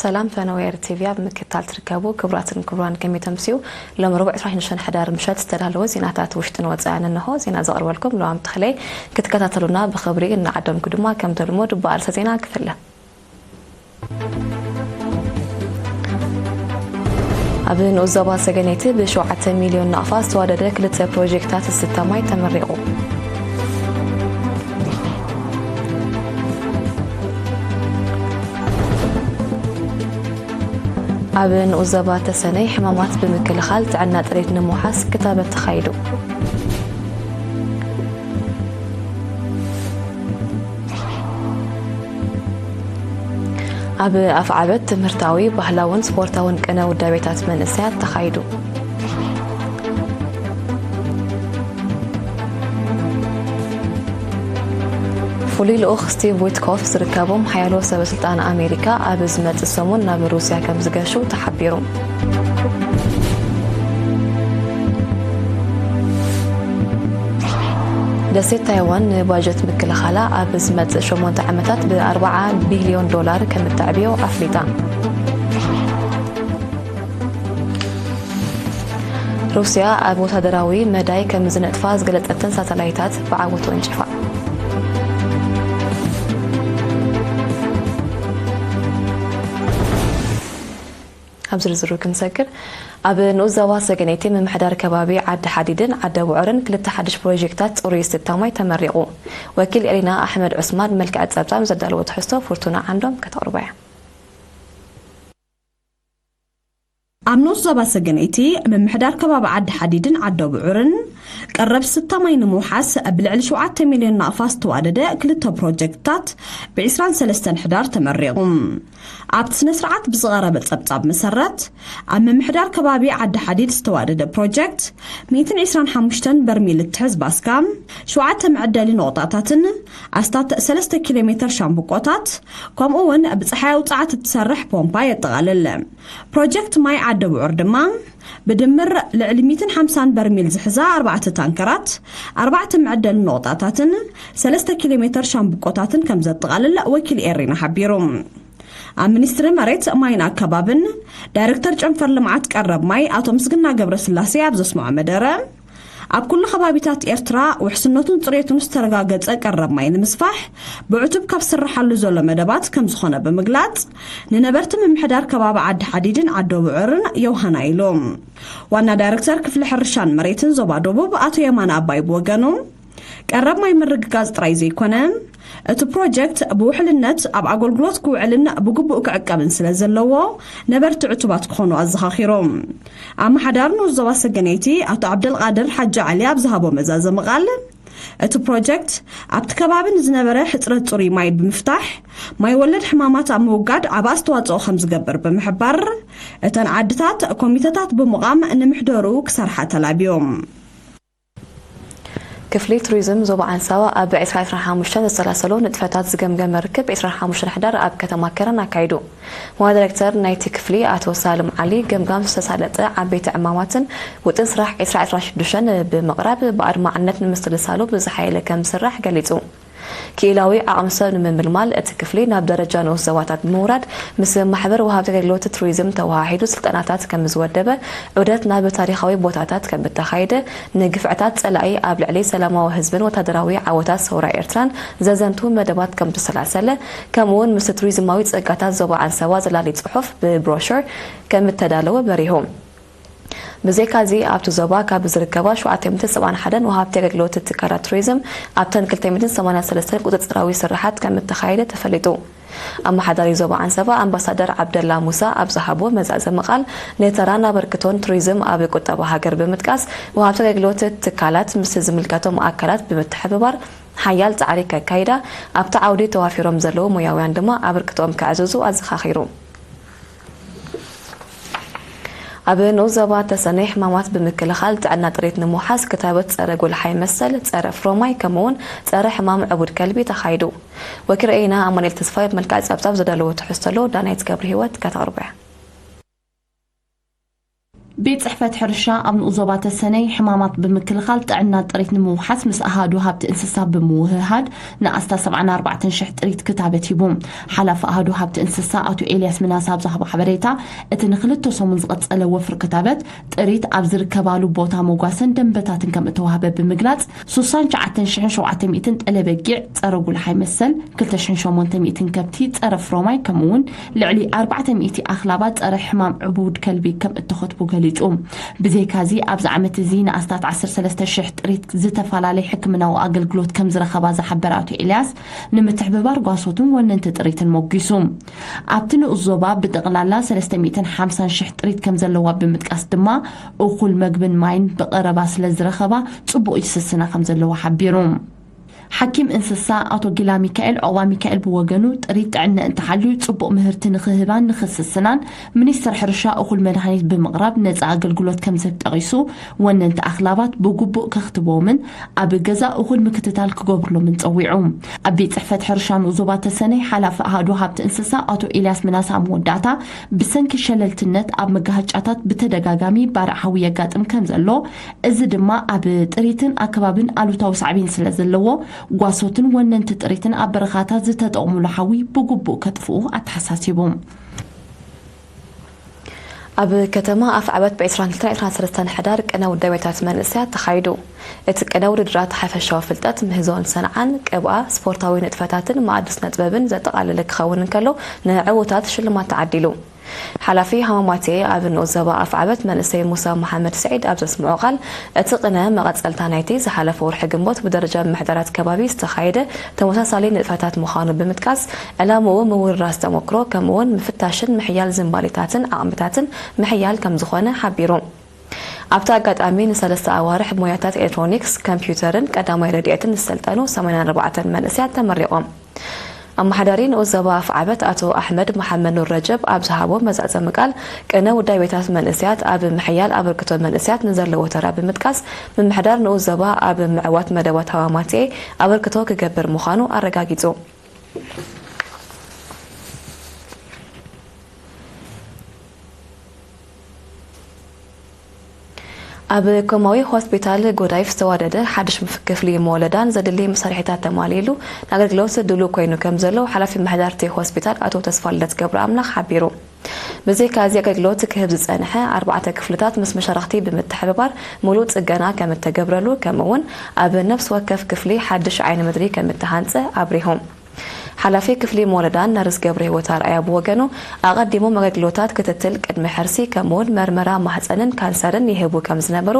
ሰላም ፈነወ ኤር ቲቪ ኣብ ምክትታል ትርከቡ ክቡራትን ክቡራን፣ ከመይ ተምስዩ? ሎም ረቡዕ ዕስራን ሽዱሽተን ሕዳር ምሸት ዝተዳለወ ዜናታት ውሽጥን ወጻእን እንሆ። ዜና ዘቕርበልኩም ለዋም ተኽለይ። ክትከታተሉና ብኽብሪ እናዓደምኩ ድማ ከም ተልሞ ድባ ኣርሰ ዜና ክፍለ። ኣብ ንኡስ ዞባ ሰገነይቲ ብሸውዓተ ሚልዮን ናቕፋ ዝተዋደደ ክልተ ፕሮጀክታት ዝስተ ማይ ተመሪቑ። ኣብ ንኡስ ዞባ ተሰነይ ሕማማት ብምክልኻል ጥዕና ጥሪት ንምውሓስ ክታበት ተኻይዱ። ኣብ ኣፍዓበት ትምህርታዊ፣ ባህላውን ስፖርታውን ቅነ ውዳቤታት መንእሰያት ተኻይዱ። ፍሉይ ልኡኽ ስቲቭ ዊትኮፍ ዝርከቦም ሓያሎ ሰበ ስልጣን ኣሜሪካ ኣብ ዝመጽእ ሰሙን ናብ ሩስያ ከም ዝገሹ ተሓቢሩ። ደሴት ታይዋን ንባጀት ምክልኻላ ኣብ ዝመጽእ ሸሞንተ ዓመታት ብ ኣርብዓ ቢልዮን ዶላር ከም እተዕብዮ ኣፍሊጣ። ሩስያ ኣብ ወታደራዊ መዳይ ከም ዝነጥፋ ዝገለጸተን ሳተላይታት ብዓወት ወንጭፋ። ኣብ ዝርዝሩ ክንሰግር፣ ኣብ ንኡስ ዞባ ሰገነይቲ ምምሕዳር ከባቢ ዓዲ ሓዲድን ዓደ ብዑርን ክልተ ሓድሽ ፕሮጀክታት ጽሩይ ዝስተ ማይ ተመሪቑ። ወኪል ኤሪና ኣሕመድ ዑስማን ብመልክዕ ጸብጻብ ዘዳለዎ ትሕዝቶ ፍርቱና ዓንዶም ከተቕርቦ እያ። ኣብ ንኡስ ዞባ ሰገነይቲ ምምሕዳር ከባቢ ዓዲ ሓዲድን ዓደ ብዑርን ቀረብ ዝስተ ማይ ንምውሓስ ብልዕሊ ሸውዓተ ሚልዮን ናቕፋ ዝተዋደደ ክልተ ፕሮጀክትታት ብ ዕስራን ሰለስተን ሕዳር ተመሪቑ። ኣብቲ ስነ ስርዓት ብዝቐረበ ጸብጻብ መሰረት፣ ኣብ ምምሕዳር ከባቢ ዓዲ ሓዲድ ዝተዋደደ ፕሮጀክት ሚእትን ዕስራን ሓሙሽተን በርሚል እትሕዝ ባስካ፣ ሸውዓተ መዐደሊ ነቑጣታትን ኣስታት ሰለስተ ኪሎ ሜተር ሻምብቆታት፣ ከምኡ እውን ብጸሓያዊ ጸዓት እትሰርሕ ፖምፓ የጠቓልል። ፕሮጀክት ማይ ዓደ ብዑር ድማ ብድምር ልዕሊ ሚእትን ሓምሳን በርሚል ዝሕዛ ኣርባዕተ ታንከራት፣ ኣርባዕተ መዐደሊ ነቑጣታትን ሰለስተ ኪሎ ሜተር ሻምብቆታትን ከም ዘጠቓልል ወኪል ኤሪና ሓቢሩ። ኣብ ሚኒስትሪ መሬት ማይን ኣከባብን ዳይሬክተር ጨንፈር ልምዓት ቀረብ ማይ ኣቶ ምስግና ገብረስላሴ ኣብ ዘስምዖ መደረ፣ ኣብ ኩሉ ከባቢታት ኤርትራ ውሕስነቱን ጽሬቱን ዝተረጋገጸ ቀረብ ማይ ንምስፋሕ ብዕቱብ ካብ ዝስርሓሉ ዘሎ መደባት ከም ዝኾነ ብምግላጽ፣ ንነበርቲ ምምሕዳር ከባቢ ዓዲ ሓዲድን ዓዶ ብዑርን የውሃና ኢሉ። ዋና ዳይሬክተር ክፍሊ ሕርሻን መሬትን ዞባ ደቡብ ኣቶ የማነ ኣባይ ብወገኑ፣ ቀረብ ማይ ምርግጋጽ ጥራይ ዘይኮነ፣ እቲ ፕሮጀክት ብውሕልነት ኣብ ኣገልግሎት ክውዕልን ብግቡእ ክዕቀብን ስለ ዘለዎ፣ ነበርቲ ዕቱባት ክኾኑ ኣዘኻኺሩ። ኣመሓዳሪ ንኡስ ዞባ ሰገነይቲ ኣቶ ዓብደልቃድር ሓጂ ዓሊ ኣብ ዝሃቦ መዛዘሚ ቃል፣ እቲ ፕሮጀክት ኣብቲ ከባቢ ንዝነበረ ሕጽረት ጽሩይ ማይ ብምፍታሕ፣ ማይ ወለድ ሕማማት ኣብ ምውጋድ ዓቢ ኣስተዋጽኦ ከም ዝገብር ብምሕባር፣ እተን ዓድታት ኮሚተታት ብምቋም ንምሕደርኡ ክሰርሓ ተላብዮም። ክፍሊ ቱሪዝም ዞባ ዓንሳባ ኣብ ዕስራ ዕስራን ሓሙሽተን ዘሰላሰሎ ንጥፈታት ዝገምገመ ርክብ ዕስራን ሓሙሽተን ሕዳር ኣብ ከተማ ከረን ኣካይዱ። ዋና ዳይሬክተር ናይቲ ክፍሊ ኣቶ ሳልም ዓሊ፣ ገምጋም ዝተሳለጠ ዓበይቲ ዕማማትን ውጥን ስራሕ ዕስራ ዕስራን ሽዱሽተን ብምቕራብ፣ ብኣድማዕነት ንምስልሳሉ ብዝሓየለ ከም ዝስራሕ ገሊጹ። ክኢላዊ ዓቕሚ ሰብ ንምምልማል፣ እቲ ክፍሊ ናብ ደረጃ ንኡስ ዞባታት ብምውራድ፣ ምስ ማሕበር ወሃብቲ ኣገልግሎት ቱሪዝም ተወሃሂዱ ስልጠናታት ከም ዝወደበ፣ ዑደት ናብ ታሪኻዊ ቦታታት ከም እተኻየደ፣ ንግፍዕታት ጸላኢ ኣብ ልዕሊ ሰላማዊ ህዝብን ወታደራዊ ዓወታት ሰውራ ኤርትራን ዘዘንቱ መደባት ከም ዝተሰላሰለ፣ ከምኡ'ውን ምስ ቱሪዝማዊ ጸጋታት ዞባ ዓንሰባ ዘላሊ ጽሑፍ ብብሮሹር ከም እተዳለወ በሪሁ። ብዘይካዚ፣ ኣብቲ ዞባ ካብ ዝርከባ ሸውዓተ ሚእትን ሰብዓን ሓደን ወሃብቲ ኣገልግሎት ትካላት ቱሪዝም፣ ኣብተን ክልተ ሚእትን ሰማንያን ሰለስተን ቁጽጽራዊ ስራሓት ከም እተኻየደ ተፈሊጡ። ኣመሓዳሪ ዞባ ዓንሰባ ኣምባሳደር ዓብደላ ሙሳ ኣብ ዝሃቦ መዛዘሚ ቃል፣ ንተራን ኣበርክቶን ቱሪዝም ኣብ ቁጠባ ሃገር ብምጥቃስ፣ ወሃብቲ ኣገልግሎት ትካላት ምስ ዝምልከቶም ኣካላት ብምትሕብባር ሓያል ጻዕሪ ከካይዳ፣ ኣብቲ ዓውዲ ተዋፊሮም ዘለዉ ሞያውያን ድማ ኣበርክቶኦም ከዕዝዙ ኣዘኻኺሩ። ኣብ ንኡስ ዞባ ተሰነይ ሕማማት ብምክልኻል ጥዕና ጥሪት ንምውሓስ ክታበት ጸረ ጎልሓይ መሰል፣ ጸረ ፍሮማይ፣ ከምኡ'ውን ጸረ ሕማም ዕቡድ ከልቢ ተኻይዱ። ወኪል ርኢና ኣማኑኤል ተስፋይ ብመልክዕ ጸብጻብ ዘዳለዎ ትሕዝቶ ኣሎ፣ ዳናይት ገብረ ህይወት ከተቕርቦ እያ። ቤት ጽሕፈት ሕርሻ ኣብ ንኡስ ዞባ ተሰነይ ሕማማት ብምክልኻል ጥዕና ጥሪት ንምውሓስ ምስ ኣሃዱ ሃብቲ እንስሳ ብምውህሃድ ንኣስታት ሰብዓን ኣርባዕተን ሽሕ ጥሪት ክታበት ሂቡ። ሓላፊ ኣሃዱ ሃብቲ እንስሳ ኣቶ ኤልያስ ምናሳ ኣብ ዝሃቦ ሓበሬታ፣ እቲ ንክልተ ሰሙን ዝቐጸለ ወፍሪ ክታበት ጥሪት ኣብ ዝርከባሉ ቦታ መጓሰን ደንበታትን ከም እተዋህበ ብምግላጽ፣ ስሳን ትሽዓተን ሽሕን ሸውዓተ ሚእትን ጠለ በጊዕ ጸረ ጉልሓይ መሰል፣ ክልተ ሽሕን ሸሞንተ ሚእትን ከብቲ ጸረ ፍሮማይ፣ ከምኡ እውን ልዕሊ ኣርባዕተ ሚእቲ ኣኽላባት ጸረ ሕማም ዕቡድ ከልቢ ከም እተኸትቡ ገሊጹ። ብዘይካዚ ኣብዚ ዓመት እዚ ንኣስታት ዓሰርተ ሰለስተ ሽሕ ጥሪት ዝተፈላለየ ሕክምናዊ ኣገልግሎት ከም ዝረኸባ ዝሓበረ ኣቶ ኤልያስ፣ ንምትሕብባር ጓሶትን ወነንቲ ጥሪትን ሞጊሱ። ኣብቲ ንኡስ ዞባ ብጠቕላላ ሰለስተ ሚእትን ሓምሳን ሽሕ ጥሪት ከም ዘለዋ ብምጥቃስ ድማ፣ እኹል መግብን ማይን ብቐረባ ስለ ዝረኸባ ጽቡቕ ይስስና ከም ዘለዋ ሓቢሩ። ሓኪም እንስሳ ኣቶ ጊላ ሚካኤል ዑቕባ ሚካኤል ብወገኑ፣ ጥሪት ጥዕና እንተሓልዩ ጽቡቕ ምህርቲ ንኽህባን ንኽስስናን፣ ሚኒስትር ሕርሻ እኹል መድሃኒት ብምቕራብ ነጻ ኣገልግሎት ከም ዝህብ ጠቒሱ፣ ወነንቲ ኣኽላባት ብግቡእ ከኽትቦምን ኣብ ገዛ እኹል ምክትታል ክገብርሎምን ጸዊዑ። ኣብ ቤት ጽሕፈት ሕርሻ ንኡስ ዞባ ተሰነይ ሓላፊ ኣሃዱ ሃብቲ እንስሳ ኣቶ ኤልያስ ምናሳ ኣብ መወዳእታ፣ ብሰንኪ ሸለልትነት ኣብ መጋሃጫታት ብተደጋጋሚ ባርዕ ሓዊ የጋጥም ከም ዘሎ፣ እዚ ድማ ኣብ ጥሪትን ኣከባብን ኣሉታዊ ሳዕቤን ስለ ዘለዎ፣ ጓሶትን ወነንቲ ጥሪትን ኣብ በረኻታት ዝተጠቕሙሉ ሓዊ ብግቡእ ከጥፍኡ ኣተሓሳሲቡ። ኣብ ከተማ ኣፍዓበት ብ ዕስራን ክልተን ዕስራን ሰለስተን ሕዳር ቅነ ውዳቤታት መንእሰያት ተኻይዱ። እቲ ቅነ ውድድራት ሓፈሻዊ ፍልጠት ምህዞን ሰንዓን፣ ቅብኣ፣ ስፖርታዊ ንጥፈታትን መኣዲ ስነ ጥበብን ዘጠቓለለ ክኸውን እንከሎ፣ ንዕዉታት ሽልማት ተዓዲሉ። ሓላፊ ሃማማቴ ኣብ ንኡስ ዞባ ኣፍዓበት መንእሰይ ሙሳ መሓመድ ስዒድ ኣብ ዘስምዖ ቃል፣ እቲ ቅነ መቐጸልታ ናይቲ ዝሓለፈ ወርሒ ግንቦት ብደረጃ ምምሕዳራት ከባቢ ዝተኻየደ ተመሳሳሊ ንጥፈታት ምዃኑ ብምጥቃስ፣ ዕላምኡ ምውርራስ ተመክሮ ከምኡውን ምፍታሽን ምሕያል ዝንባሌታትን ዓቕምታትን ምሕያል ከም ዝኾነ ሓቢሩ። ኣብቲ ኣጋጣሚ ንሰለስተ ኣዋርሕ ሞያታት ኤሌክትሮኒክስ፣ ኮምፒውተርን ቀዳማይ ረድኤትን ዝሰልጠኑ ሰማንያን ኣርባዕተን መንእሰያት ተመሪቖም። ኣመሓዳሪ ንኡስ ዞባ ኣፍዓበት ኣቶ ኣሕመድ መሓመድ ኑር ረጀብ ኣብ ዝሃቦ መዛዘሚ ቃል፣ ቅነ ውዳቤታት መንእሰያት ኣብ ምሕያል ኣበርክቶ መንእሰያት ንዘለዎ ተራ ብምጥቃስ፣ ምምሕዳር ንኡስ ዞባ ኣብ ምዕዋት መደባት ሃማማቴ ኣበርክቶ ክገብር ምዃኑ ኣረጋጊጹ። ኣብ ኮማዊ ሆስፒታል ጎዳይፍ ዝተዋደደ ሓድሽ ክፍሊ መወለዳን ዘድሊ መሳርሒታት ተማሊእሉ ንኣገልግሎት ድሉው ኮይኑ ከም ዘሎ ሓላፊ ምሕዳርቲ ሆስፒታል ኣቶ ተስፋልደት ገብረኣምላኽ ሓቢሩ። ብዘይካዚ ኣገልግሎት ክህብ ዝጸንሐ ኣርባዕተ ክፍልታት ምስ መሻርኽቲ ብምትሕብባር ሙሉእ ጽገና ከም እተገብረሉ፣ ከምኡ እውን ኣብ ነፍሲ ወከፍ ክፍሊ ሓድሽ ዓይኒ ምድሪ ከም እተሃንጸ ኣብሪሁ። ሓላፊ ክፍሊ መወለዳን ነርስ ገብረ ህይወት ኣርኣያ ብወገኑ፣ ኣቐዲሞም ኣገልግሎታት ክትትል ቅድሚ ሕርሲ ከምኡውን መርመራ ማህፀንን ካንሰርን ይህቡ ከም ዝነበሩ፣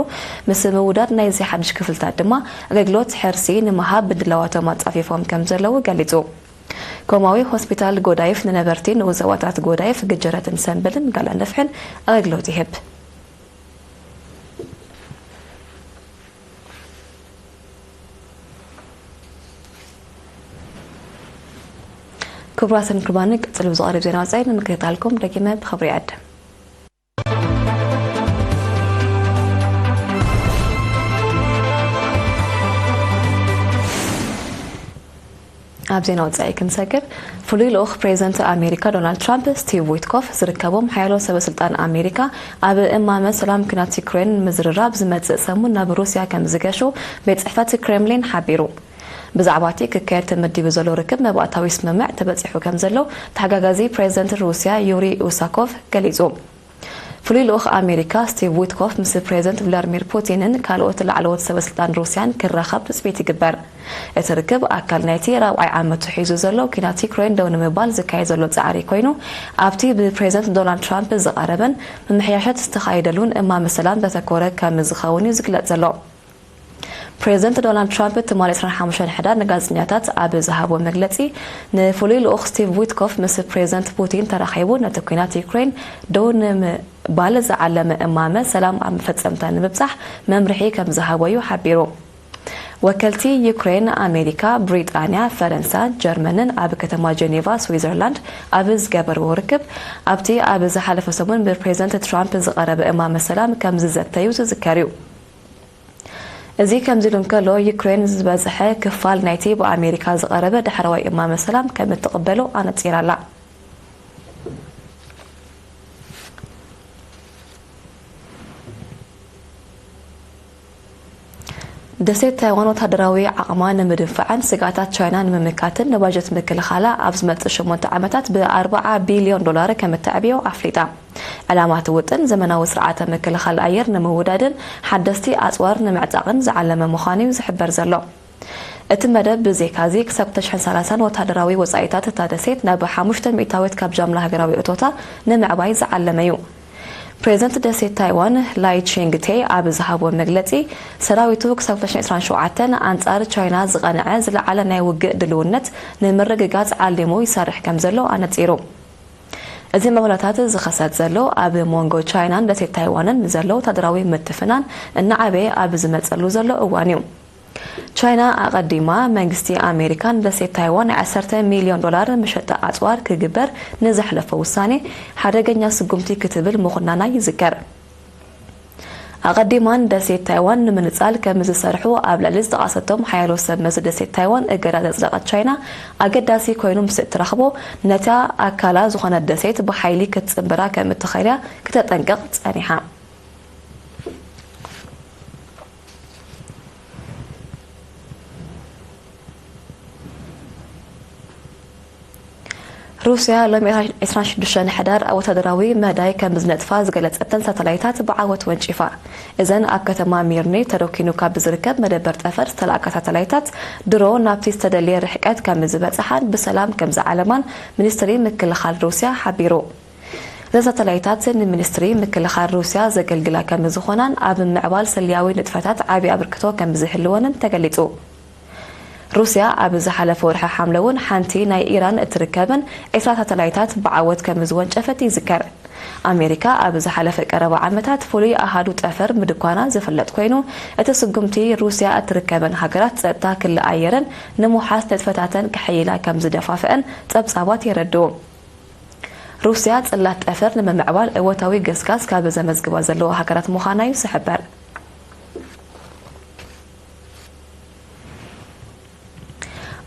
ምስ ምውዳድ ናይዚ ሓድሽ ክፍልታት ድማ ኣገልግሎት ሕርሲ ንምሃብ ምድላዋቶም ኣጻፊፎም ከም ዘለዉ ገሊጹ። ኮማዊ ሆስፒታል ጎዳይፍ ንነበርቲ ንኡስ ዞባታት ጎዳይፍ፣ ግጀረትን ሰምበልን ጋላነፍሕን ኣገልግሎት ይህብ። ክቡራትን ክቡራን፣ ቀጽሉ ብዝቐርብ ዜና ወጻኢ ንምክትታልኩም ደጊመ ብኽብሪ ይዕድም። ኣብ ዜና ወጻኢ ክንሰግር፣ ፍሉይ ልኡኽ ፕሬዚደንት ኣሜሪካ ዶናልድ ትራምፕ ስቲቭ ዊትኮፍ ዝርከቦም ሓያሎ ሰበ ስልጣን ኣሜሪካ ኣብ እማመ ሰላም ኲናት ዩክሬን ምዝርራብ ዝመጽእ ሰሙን ናብ ሩስያ ከም ዝገሹ ቤት ጽሕፈት ክሬምሊን ሓቢሩ። ብዛዕባ እቲ ክካየድ ተመዲቡ ዘሎ ርክብ መባእታዊ ስምምዕ ተበጺሑ ከም ዘሎ ተሓጋጋዚ ፕሬዚደንት ሩስያ ዩሪ ኡሳኮቭ ገሊጹ። ፍሉይ ልኡኽ ኣሜሪካ ስቲቭ ዊትኮፍ ምስ ፕሬዚደንት ቭላድሚር ፑቲንን ካልኦት ላዕለዎት ሰበ ስልጣን ሩስያን ክራኸብ ትጽቢት ይግበር። እቲ ርክብ ኣካል ናይቲ ራብዓይ ዓመቱ ሒዙ ዘሎ ኲናት ዩክሬን ደው ንምባል ዝካየድ ዘሎ ጻዕሪ ኮይኑ፣ ኣብቲ ብፕሬዚደንት ዶናልድ ትራምፕ ዝቐረበን ምምሕያሻት ዝተኻየደሉን እማመ ሰላም ዘተኮረ ከም ዝኸውን እዩ ዝግለጽ ዘሎ። ፕሬዚደንት ዶናልድ ትራምፕ ትማሊ ዕስራን ሓሙሽተን ሕዳር ንጋዜጠኛታት ኣብ ዝሃቦ መግለጺ፣ ንፍሉይ ልኡኽ ስቲቭ ዊትኮፍ ምስ ፕሬዚደንት ፑቲን ተራኺቡ ነቲ ኲናት ዩክሬን ደው ንምባል ዝዓለመ እማመ ሰላም ኣብ መፈጸምታ ንምብጻሕ መምርሒ ከም ዝሃቦ እዩ ሓቢሩ። ወከልቲ ዩክሬን፣ ኣሜሪካ፣ ብሪጣንያ፣ ፈረንሳ፣ ጀርመንን ኣብ ከተማ ጀኔቫ ስዊዘርላንድ ኣብ ዝገበርዎ ርክብ፣ ኣብቲ ኣብ ዝሓለፈ ሰሙን ብፕሬዚደንት ትራምፕ ዝቐረበ እማመ ሰላም ከም ዝዘተዩ ዝዝከር እዩ። እዚ ከምዚ ኢሉ እንከሎ፣ ዩክሬን ዝበዝሐ ክፋል ናይቲ ብኣሜሪካ ዝቐረበ ዳሕረዋይ እማመ ሰላም ከም እትቕበሎ ኣነጺራ ኣላ። ደሴት ታይዋን ወታደራዊ ዓቕማ ንምድንፋዕን ስግኣታት ቻይና ንምምካትን ንባጀት ምክልኻላ ኣብ ዝመጽእ ሸሞንተ ዓመታት ብ ኣርብዓ ቢልዮን ዶላር ከም እተዕብዮ ኣፍሊጣ። ዕላማ እቲ ውጥን ዘመናዊ ስርዓተ ምክልኻል ኣየር ንምውዳድን ሓደስቲ ኣጽዋር ንምዕጣቕን ዝዓለመ ምዃኑ እዩ ዝሕበር ዘሎ። እቲ መደብ ብዜካዚ ክሳብ ክልተ ሽሕን ሰላሳን ወታደራዊ ወጻኢታት እታ ደሴት ናብ ሓሙሽተ ሚእታዊት ካብ ጃምላ ሃገራዊ እቶታ ንምዕባይ ዝዓለመ እዩ። ፕሬዝደንት ደሴት ታይዋን ላይ ቺንግ ቴ ኣብ ዝሃቦ መግለጺ፣ ሰራዊቱ ክሳብ ክልተ ሽሕን ዕስራን ሸውዓተን ኣንጻር ቻይና ዝቐንዐ ዝለዓለ ናይ ውግእ ድልውነት ንምርግጋጽ ዓሊሙ ይሰርሕ ከም ዘሎ ኣነጺሩ። እዚ መበለታት ዝኸሰት ዘሎ ኣብ መንጎ ቻይናን ደሴት ታይዋንን ዘሎ ወታደራዊ ምትፍናን እናዓበየ ኣብ ዝመጸሉ ዘሎ እዋን እዩ። ቻይና ኣቐዲማ መንግስቲ ኣሜሪካ ንደሴት ታይዋን ናይ ዓሰርተ ሚልዮን ዶላር መሸጣ ኣጽዋር ክግበር ንዘሕለፎ ውሳኔ ሓደገኛ ስጉምቲ ክትብል ምኹናና ይዝከር። ኣቐዲማ ንደሴት ታይዋን ንምንጻል ከም ዝሰርሑ ኣብ ልዕሊ ዝጠቐሰቶም ሓያሎ ሰብ መዚ ደሴት ታይዋን እገዳ ዘጽደቐት ቻይና፣ ኣገዳሲ ኮይኑ ምስ እትረኽቦ፣ ነታ ኣካላ ዝኾነት ደሴት ብሓይሊ ክትጽንብራ ከም እትኽእል እያ ክተጠንቅቕ ጸኒሓ። ሩስያ ሎሚ ዕስራን ሽዱሽተን ሕዳር ኣብ ወታደራዊ መዳይ ከም ዝነጥፋ ዝገለጸተን ሳተላይታት ብዓወት ወንጪፋ። እዘን ኣብ ከተማ ሚርኒ ተረኪኑ ካብ ዝርከብ መደበር ጠፈር ዝተላእካ ሳተላይታት ድሮ ናብቲ ዝተደልየ ርሕቀት ከም ዝበጽሓን ብሰላም ከም ዝዓለማን ሚኒስትሪ ምክልኻል ሩስያ ሓቢሩ። እዘን ሳተላይታት ንሚኒስትሪ ምክልኻል ሩስያ ዘገልግላ ከም ዝኾናን ኣብ ምዕባል ሰልያዊ ንጥፈታት ዓቢ ኣበርክቶ ከም ዝህልወንን ተገሊጹ። ሩስያ ኣብ ዝሓለፈ ወርሒ ሓምለ እውን ሓንቲ ናይ ኢራን እትርከበን ዕስራ ሳተላይታት ብዓወት ከም ዝወንጨፈት ይዝከር። ኣሜሪካ ኣብ ዝሓለፈ ቀረባ ዓመታት ፍሉይ ኣሃዱ ጠፈር ምድኳና ዝፍለጥ ኮይኑ፣ እቲ ስጉምቲ ሩስያ እትርከበን ሃገራት ጸጥታ ክሊ ኣየረን ንምውሓስ ንጥፈታተን ከሐይላ ከም ዝደፋፍአን ጸብጻባት የረድኡ። ሩስያ ጽላት ጠፈር ንምምዕባል እወታዊ ገስጋስ ካብ ዘመዝግባ ዘለዋ ሃገራት ምዃና እዩ ዝሕበር።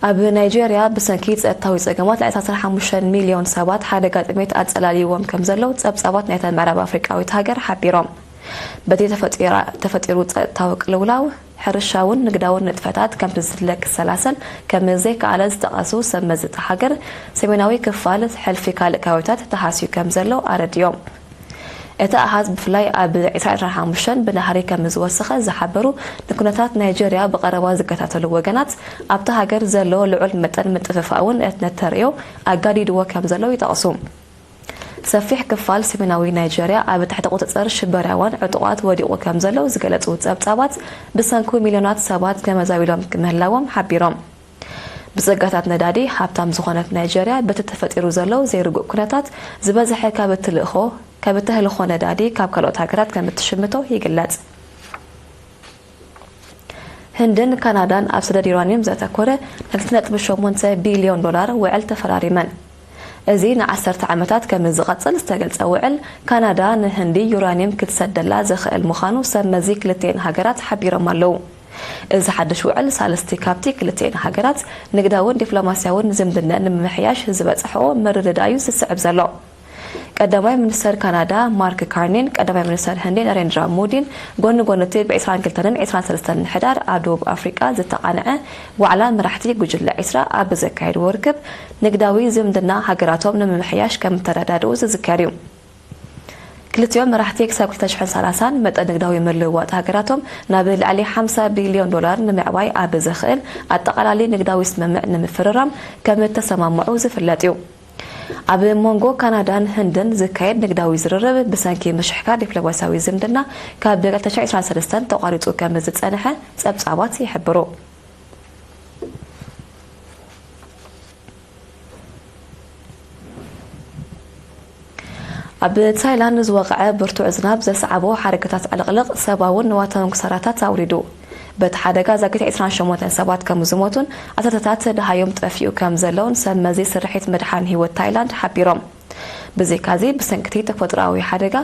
ኣብ ናይጄርያ ብሰንኪ ጸጥታዊ ጸገማት ልዕሊ ዓሰርተ ሓሙሽተ ሚልዮን ሰባት ሓደጋ ጥሜት ኣጸላልይዎም ከም ዘለዉ ጸብጻባት ናይታ ምዕራብ ኣፍሪቃዊት ሃገር ሓቢሮም። በቲ ተፈጢራ-፣ ተፈጢሩ ጸጥታዊ ቅልውላው፣ ሕርሻውን ንግዳውን ንጥፈታት ከምቲ ዝድለ ክሰላሰል ከም ዘይከኣለ ዝጠቐሱ ሰብ መዚ እታ ሃገር፣ ሰሜናዊ ክፋል ሕልፊ ካልእ ከባቢታት ተሃስዩ ከም ዘሎ ኣረዲኦም። እቲ ኣሃዝ ብፍላይ ኣብ ዕስራን ዕስራን ሓሙሽተን ብናህሪ ከም ዝወሰኸ ዝሓበሩ ንኩነታት ናይጄርያ ብቐረባ ዝከታተሉ ወገናት፣ ኣብታ ሃገር ዘሎ ልዑል መጠን ምጥፍፋእ እውን ነቲ ተርእዮ ኣጋዲድዎ ከም ዘሎ ይጠቕሱ። ሰፊሕ ክፋል ሰሜናዊ ናይጄርያ ኣብ ትሕቲ ቁጽጽር ሽበራውያን ዕጡቓት ወዲቑ ከም ዘሎ ዝገለጹ ጸብጻባት፣ ብሰንኩ ሚልዮናት ሰባት ተመዛቢሎም ምህላዎም ሓቢሮም። ብጸጋታት ነዳዲ ሃብታም ዝኾነት ናይጄርያ፣ በቲ ተፈጢሩ ዘሎ ዘይርጉእ ኩነታት፣ ዝበዝሐ ካብ እትልእኾ፣ ካብ እተህልኾ ነዳዲ ካብ ካልኦት ሃገራት ከም እትሽምቶ ይግለጽ። ህንድን ካናዳን ኣብ ሰደድ ዩራኒየም ዘተኮረ ናይ ክልተ ነጥቢ ሸሞንተ ቢልዮን ዶላር ውዕል ተፈራሪመን። እዚ ንዓሰርተ ዓመታት ከም ዝቐጽል ዝተገልጸ ውዕል፣ ካናዳ ንህንዲ ዩራኒየም ክትሰደላ ዘኽእል ምዃኑ ሰብ መዚ ክልቲኤን ሃገራት ሓቢሮም ኣለዉ። እዚ ሓድሽ ውዕል፣ ሳልስቲ ካብቲ ክልቲኤን ሃገራት ንግዳውን ዲፕሎማስያውን ዝምድነን ንምምሕያሽ ዝበጽሕኦ ምርድዳእ እዩ ዝስዕብ ዘሎ። ቀዳማይ ሚኒስተር ካናዳ ማርክ ካርኒን ቀዳማይ ሚኒስተር ህንዲ ናሬንድራ ሞዲን ጎኒ ጎኒ እቲ ብ ዕስራን ክልተን ዕስራን ሰለስተን ሕዳር ኣብ ደቡብ ኣፍሪቃ ዝተቓንዐ ዋዕላ መራሕቲ ጉጅለ ዕስራ ኣብ ዘካየድዎ ርክብ፣ ንግዳዊ ዝምድና ሃገራቶም ንምምሕያሽ ከም እተረዳድኡ ዝዝከር እዩ። ክልቲኦም መራሕቲ ክሳብ ክልተ ሽሕን ሰላሳን መጠን ንግዳዊ ምልውዋጥ ሃገራቶም ናብ ልዕሊ ሓምሳ ቢልዮን ዶላር ንምዕባይ ኣብ ዘኽእል ኣጠቓላሊ ንግዳዊ ስምምዕ ንምፍርራም ከም እተሰማምዑ ዝፍለጥ እዩ። ኣብ መንጎ ካናዳን ህንድን ዝካየድ ንግዳዊ ዝርርብ ብሰንኪ ምሽሕካር ዲፕሎማስያዊ ዝምድና ካብ ክልተ ሽሕን ዕስራን ሰለስተን ተቋሪጹ ከም ዝጸንሐ ጸብጻባት ይሕብሩ። ኣብ ታይላንድ ዝወቕዐ ብርቱዕ ዝናብ ዘስዓቦ ሓደጋታት ዕልቕልቕ ሰብኣውን ንዋታውን ክሳራታት ኣውሪዱ። በቲ ሓደጋ ዛጊት ዕስራን ሸሞንተን ሰባት ከም ዝሞቱን ዓሰርተታት ደሃዮም ጠፊኡ ከም ዘለውን ሰብ መዚ ስርሒት ምድሓን ህይወት ታይላንድ ሓቢሮም። ብዘይካዚ፣ ብሰንኪ እቲ ተፈጥሮኣዊ ሓደጋ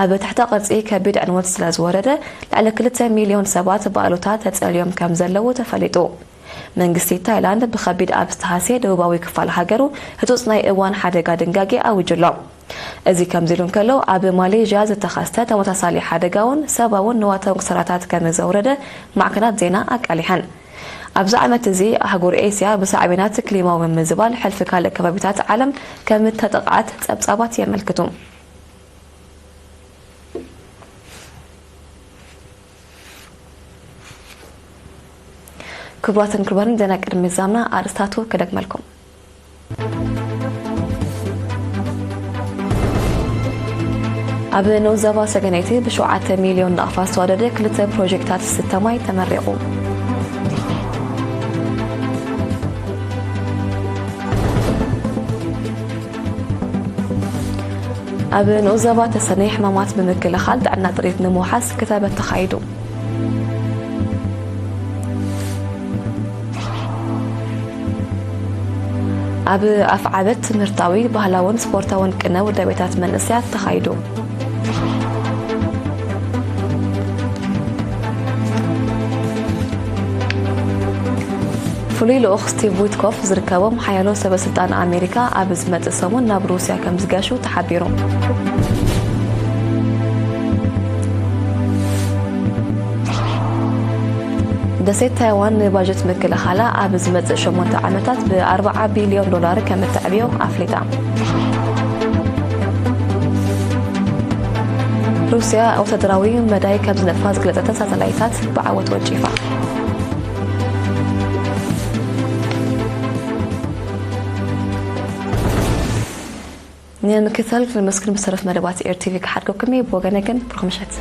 ኣብ ትሕተ ቅርጺ ከቢድ ዕንወት ስለ ዝወረደ፣ ልዕሊ ክልተ ሚልዮን ሰባት ብኣሉታ ተጸልዮም ከም ዘለዉ ተፈሊጡ። መንግስቲ ታይላንድ ብኸቢድ ኣብ ዝተሃስየ ደቡባዊ ክፋል ሃገሩ ህጹጽ ናይ እዋን ሓደጋ ድንጋጌ ኣዊጁ ኣሎ። እዚ ከምዚ ኢሉ እንከሎ፣ ኣብ ማሌዥያ ዝተኸስተ ተመሳሳሊ ሓደጋ እውን ሰብኣውን ንዋታውን ክሳራታት ከም ዘውረደ ማዕከናት ዜና ኣቃሊሐን። ኣብዚ ዓመት እዚ፣ ኣህጉር ኤስያ ብሳዕቤናት ክሊማዊ ምምዝባል ሕልፊ ካልእ ከባቢታት ዓለም ከም እተጠቕዓት ጸብጻባት የመልክቱ። ክቡራትን ክቡራንን፣ ዜና ቅድሚ ምዛምና ኣርእስታቱ ክደግመልኩም። ኣብ ንኡስ ዞባ ሰገነይቲ ብሸውዓተ ሚልዮን ናቕፋ ዝተዋደደ ክልተ ፕሮጀክታት ዝስተ ማይ ተመሪቑ። ኣብ ንኡስ ዞባ ተሰነይ ሕማማት ብምክልኻል ጥዕና ጥሪት ንምውሓስ ክታበት ተኻይዱ። ኣብ ኣፍዓበት ትምህርታዊ፣ ባህላውን ስፖርታውን ቅነ ውዳቤታት መንእሰያት ተኻይዱ። ፍሉይ ልኡኽ ስቲቭ ዊትኮፍ ዝርከቦም ሓያሎ ሰበ ስልጣን ኣሜሪካ ኣብ ዝመጽእ ሰሙን ናብ ሩስያ ከም ዝገሹ ተሓቢሩ። ደሴት ታይዋን ንባጀት ምክልኻላ ኣብ ዝመጽእ ሸሞንተ ዓመታት ብ ኣርባዓ ቢልዮን ዶላር ከም እተዕብዮ ኣፍሊጣ። ሩስያ ወታደራዊ መዳይ ከም ዝነጥፋ ዝገለጸተን ሳተላይታት ብዓወት ወንጪፋ። ንምክትታል ክነመስግን ብሰረፍ መደባት ኤር ቲቪ ክሓድገኩም እየ። ብወገነ ግን ብሩኽ ምሸት።